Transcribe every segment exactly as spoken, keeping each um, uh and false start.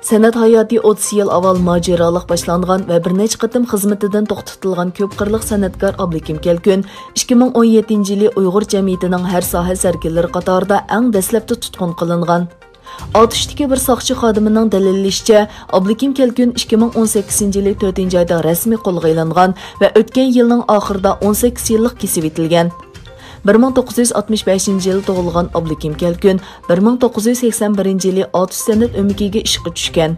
سەنئەت ھاياتى ئوتتۇز يىل ئاۋۋال ماجىرالىق باشلانغان ۋە بىر نەچچە قېتىم خىزمىتىدىن توختىتىلغان كۆپ قىرلىق سەنئەتكار ئابلىكىم كەلكۈن ئىككى مىڭ ئون يەتتىنچى يىلى ئۇيغۇر جەمئىيىتىنىڭ ھەر ساھە سەركىلىرى قاتارىدا ئەڭ دەسلەپتە تۇتقۇن قىلىنغان. ئاتۇشتىكى بىر ساقچى خادىمىنىڭ دەلىللىشىچە، ئابلىكىم كەلكۈن ئىككى مىڭ ئون سەككىزىنچى يىلى تۆتىنچى ئايدا رەسمىي قولغا ئېلىنغان ۋە ئۆتكەن يىلنىڭ ئاخىرىدا ئون سەككىز يىللىق كېسىۋېتىلگەن. بىر مىڭ توققۇز يۈز ئاتمىش بەشىنچى يىلى تۇغۇلغان ئابلىكىم كەلكۈن بىر مىڭ توققۇز يۈز سەكسەن بىرىنچى يىلى ئاتۇش سەنئەت ئۆمىكىگە ئىشقا چۈشكەن.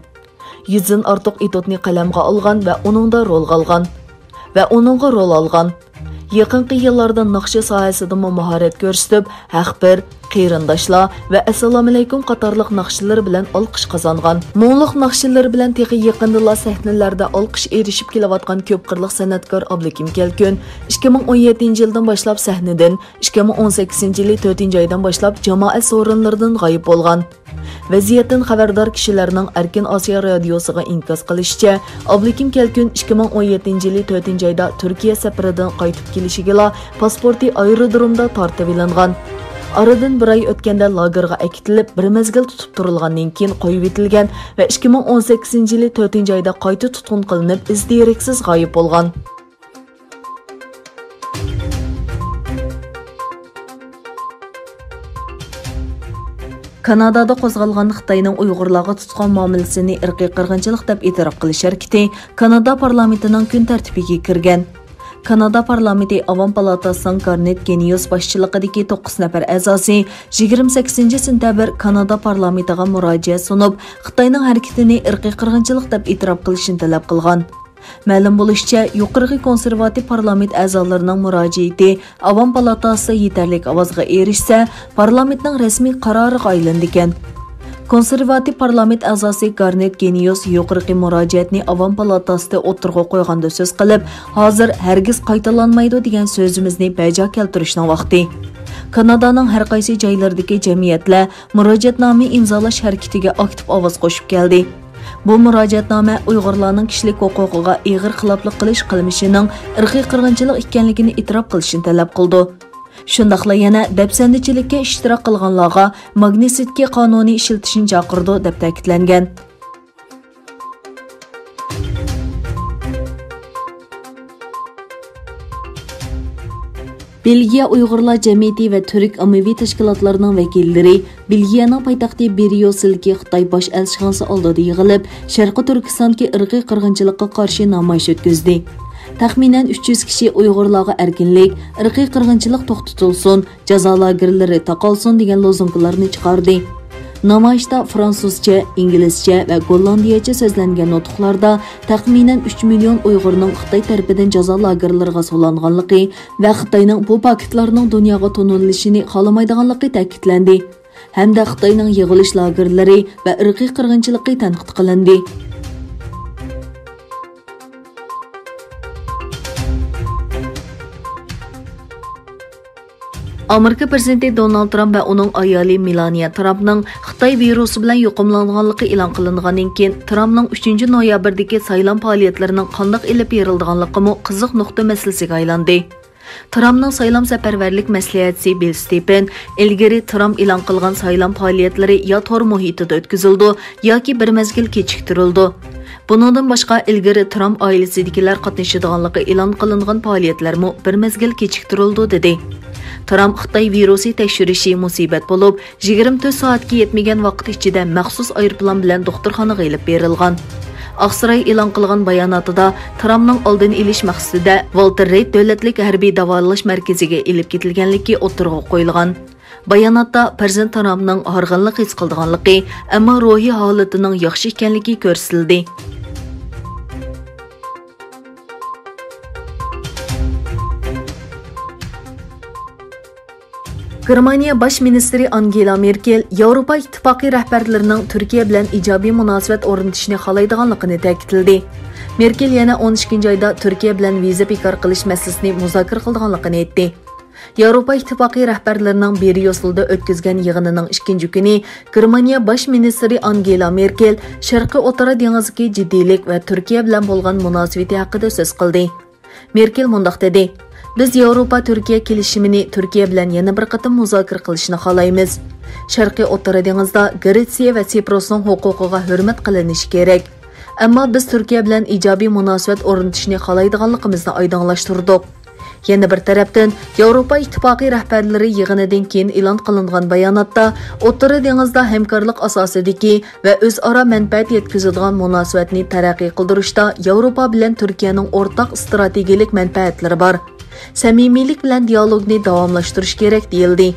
يۈزدىن ئارتۇق ئېتيۇدنى قەلەمگە ئالغان ۋە ئۇنىڭدا رولغا ئالغان. ۋە ئۇنىڭغا رول ئالغان. يېقىنقى يىللاردا ناخشا ساھەسىدىمۇ ماھارەت كۆرسىتىپ، ھەق بېر، قېرىنداشلار ۋە ئەسسالامۇئەلەيكۇم قاتارلىق ناخشىلىرى بىلەن ئالقىش قازانغان. مۇڭلۇق ناخشىلىرى بىلەن تېخى يېقىندىلا سەھنىلەردە ئالقىش ئېرىشىپ كېلىۋاتقان كۆپ قىرلىق سەنئەتكار ئابلىكىم كەلكۈن ئىككى مىڭ ئون يەتتىنچى يىلدىن باشلاپ سەھنىدىن، ئىككى مىڭ ئون سەككىزىنچى يىلى تۆتىنچى ئايدىن باشلاپ جامائەت سورۇنلىرىدىن غايىب بولغان. ۋەزىيەتتىن خەۋەردار كىشىلەرنىڭ ئەركىن ئاسىيا رادىيوسىغا ئىنكاس قىلىشىچە، ئابلىكىم كەلكۈن ئىككى مىڭ ئون يەتتىنچى يىلى تۆتىنچى ئايدا تۈركىيە سەپىرىدىن قايتىپ كېلىشىگىلا پاسپورتى ئايرودرومدا تارتىۋېلىنغان. ئارىدىن بىر ئاي ئۆتكەندە لاگېرغا ئەكېتىلىپ، بىر مەزگىل تۇتۇپ تۇرۇلغاندىن كېيىن قويۇۋېتىلگەن ۋە ئىككى مىڭ ئون سەككىزىنچى يىلى تۆتىنچى ئايدا قايتا تۇتقۇن قىلىنىپ، ئىز دېرەكسىز غايىب بولغان. كانادادا قوزغالغان خىتاينىڭ ئۇيغۇرلارغا تۇتقان مۇئامىلىسىنى ئىرقىي قىرغىنچىلىق دەپ ئېتىراپ قىلىش ھەرىكىتى كانادا پارلامېنتىنىڭ كۈن تەرتىپىگە كىرگەن. كانادا پارلامېنتى ئاۋام پالاتاسىنىڭ گارنېت گېنىيوس باشچىلىقىدىكى توققۇز نەپەر ئەزاسى يىگىرمە سەككىزىنچى سېنتەبىر كانادا پارلامېنتىغا مۇراجىئەت سۇنۇپ، خىتاينىڭ ھەرىكىتىنى ئىرقىي قىرغىنچىلىق دەپ ئېتىراپ قىلىشنى تەلەپ قىلغان. مەلۇم بولۇشىچە، يۇقىرىقى كونسېرۋاتىپ پارلامېنت ئەزالىرىنىڭ مۇراجىئىتى ئاۋام پالاتاسى يېتەرلىك ئاۋازغا ئېرىشسە، پارلامېنتنىڭ رەسمىي قارارىغا ئايلىنىدىكەن. كونسېرۋاتىپ پارلامېنت ئەزاسى گارنېت گېنىيوس يۇقىرىقى مۇراجىئەتنى ئاۋام پالاتاسىدا ئوتتۇرىغا قويغاندا سۆز قىلىپ، ھازىر ھەرگىز قايتىلانمايدۇ دېگەن سۆزىمىزنى بەجا كەلتۈرۈشنىڭ ۋاقتى. كانادانىڭ ھەر قايسى جايلىرىدىكى جەمئىيەتلەر مۇراجىئەتنامە ئىمزالاش ھەرىكىتىگە ئاكتىپ ئاۋاز قوشۇپ كەلدى. بۇ مۇراجىئەتنامە ئۇيغۇرلارنىڭ كىشىلىك ھوقۇقىغا ئېغىر خىلاپلىق قىلىش قىلمىشىنىڭ ئىرقىي قىرغىنچىلىق ئىكەنلىكىنى ئېتىراپ قىلىشنى تەلەپ قىلىدۇ. شۇنداقلا يەنە دەپسەندىچىلىككە ئىشتىراك قىلغانلارغا ماگنىتسكىي قانۇنى ئىشلىتىشنى چاقىرىدۇ، دەپ تەكىتلەنگەن. بېلگىيە ئۇيغۇرلار جەمئىيىتى ۋە تۈرك ئاممىۋى تەشكىلاتلىرىنىڭ ۋەكىللىرى بېلگىيەنىڭ پايتەختى بريۇسسېلدىكى خىتاي باش ئەلچىخانىسى ئالدىدا يىغىلىپ، شەرقىي تۈركىستاندىكى ئىرقىي قىرغىنچىلىققا قارشى نامايىش ئۆتكۈزدى. تەخمىنەن ئۈچ يۈز كىشى ئۇيغۇرلارغا ئەركىنلىك، ئىرقىي قىرغىنچىلىق توختىتىلسۇن، جازا لاگېرلىرى تاقالسۇن دېگەن لوزۇنكىلارنى چىقاردى. نامايىشتا فرانسۇزچە، ئىنگلىزچە ۋە گوللاندىيەچە سۆزلەنگەن نۇتۇقلاردا تەخمىنەن ئۈچ مىليون ئۇيغۇرنىڭ خىتاي تەرىپىدىن جازا لاگېرلىرىغا سولانغانلىقى ۋە خىتاينىڭ بۇ پاكىتلارنىڭ دۇنياغا تونۇلۇشىنى خالىمايدىغانلىقى تەكىتلەندى ھەمدە خىتاينىڭ يىغىۋېلىش لاگېرلىرى ۋە ئىرقىي قىرغىنچىلىقى تەنقىد قىلىندى. ئامېرىكا پىرېزىدېنتى دونالد ترامپ ۋە ئۇنىڭ ئايالى مېلانىيا ترامپنىڭ خىتاي ۋىرۇسى بىلەن يۇقۇملانغانلىقى ئېلان قىلىنغاندىن كېيىن، ترامپنىڭ ئۈچىنچى نويابىردىكى سايلام پائالىيەتلىرىنىڭ قانداق ئېلىپ بېرىلىدىغانلىقىمۇ قىزىق نۇقتا مەسىلىسىگە ئايلاندى. ترامپنىڭ سايلام سەپەرۋەرلىك مەسلىھەتچىسى بىل ستېپېن ئىلگىرى ترامپ ئېلان قىلغان سايلام پائالىيەتلىرى يا تور مۇھىتىدا ئۆتكۈزۈلىدۇ ياكى بىر مەزگىل كېچىكتۈرۈلىدۇ. بۇنىڭدىن باشقا، ئىلگىرى ترامپ ئائىلىسىدىكىلەر قاتنىشىدىغانلىقى ئېلان قىلىنغان پائالىيەتلەرمۇ بىر مەزگىل كېچىكتۈرۈلىدۇ، دېدى. ترامپ خىتاي ۋىرۇسى تەكشۈرۈشى مۇسىبەت بولۇپ، يىگىرمە تۆت سائەتكە يەتمىگەن ۋاقىت ئىچىدە مەخسۇس ئايروپىلان بىلەن دوختۇرخانىغا ئېلىپ بېرىلغان. ئاقساراي ئېلان قىلغان باياناتىدا ترامپنىڭ ئالدىنى ئېلىش مەقسىتىدە ۋالتېر رېيت دۆلەتلىك ھەربىي داۋالىنىش مەركىزىگە ئېلىپ كېتىلگەنلىكى ئوتتۇرىغا قويۇلغان. باياناتتا پىرېزىدېنت ترامپنىڭ ھارغىنلىق ھېس قىلىدىغانلىقى، ئەمما روھىي ھالىتىنىڭ ياخشى ئىكەنلىكى كۆرسىتىلدى. گېرمانىيە باش مىنىستىرى ئانگېلا مېركېل ياۋروپا ئىتتىپاقى رەھبەرلىرىنىڭ تۈركىيە بىلەن ئىجابىي مۇناسىۋەت ئورنىتىشنى خالايدىغانلىقىنى تەكىتلىدى. مېركېل يەنە ئون ئىككىنچى ئايدا تۈركىيە بىلەن ۋىزا بىكار قىلىش مەسىلىسىنى مۇزاكىرە قىلىدىغانلىقىنى ئېيتتى. ياۋروپا ئىتتىپاقى رەھبەرلىرىنىڭ بريۇسسېلدا ئۆتكۈزگەن يىغىنىنىڭ ئىككىنچى كۈنى گېرمانىيە باش مىنىستىرى ئانگېلا مېركېل شەرقىي ئوتتۇرا دېڭىزدىكى جىددىيلىك ۋە تۈركىيە بىلەن بولغان مۇناسىۋىتى ھەققىدە سۆز قىلدى. مېركېل مۇنداق دېدى، بىز ياۋروپا تۈركىيە كېلىشىمىنى تۈركىيە بىلەن يەنە بىر قېتىم مۇزاكىرە قىلىشنى خالايمىز. شەرقىي ئوتتۇرا دېڭىزدا گرېتسىيە ۋە سىپرۇسنىڭ ھوقۇقىغا ھۆرمەت قىلىنىشى كېرەك. ئەمما بىز تۈركىيە بىلەن ئىجابىي مۇناسىۋەت ئورنىتىشنى خالايدىغانلىقىمىزنى ئايدىڭلاشتۇردۇق. يەنە بىر تەرەپتىن، ياۋروپا ئىتتىپاقى رەھبەرلىرى يىغىنىدىن كېيىن ئېلان قىلىنغان باياناتتا، ئوتتۇرا دېڭىزدا ھەمكارلىق ئاساسىدىكى ۋە ئۆزئارا مەنپەئەت يەتكۈزىدىغان مۇناسىۋەتنى تەرەققىي قىلدۇرۇشتا ياۋروپا بىلەن تۈركىيەنىڭ ئورتاق ئىستراتېگىيەلىك مەنپەئەتلىرى بار. سەمىمىيلىك بىلەن دىيالوگنى داۋاملاشتۇرۇش كېرەك، دېيىلدى.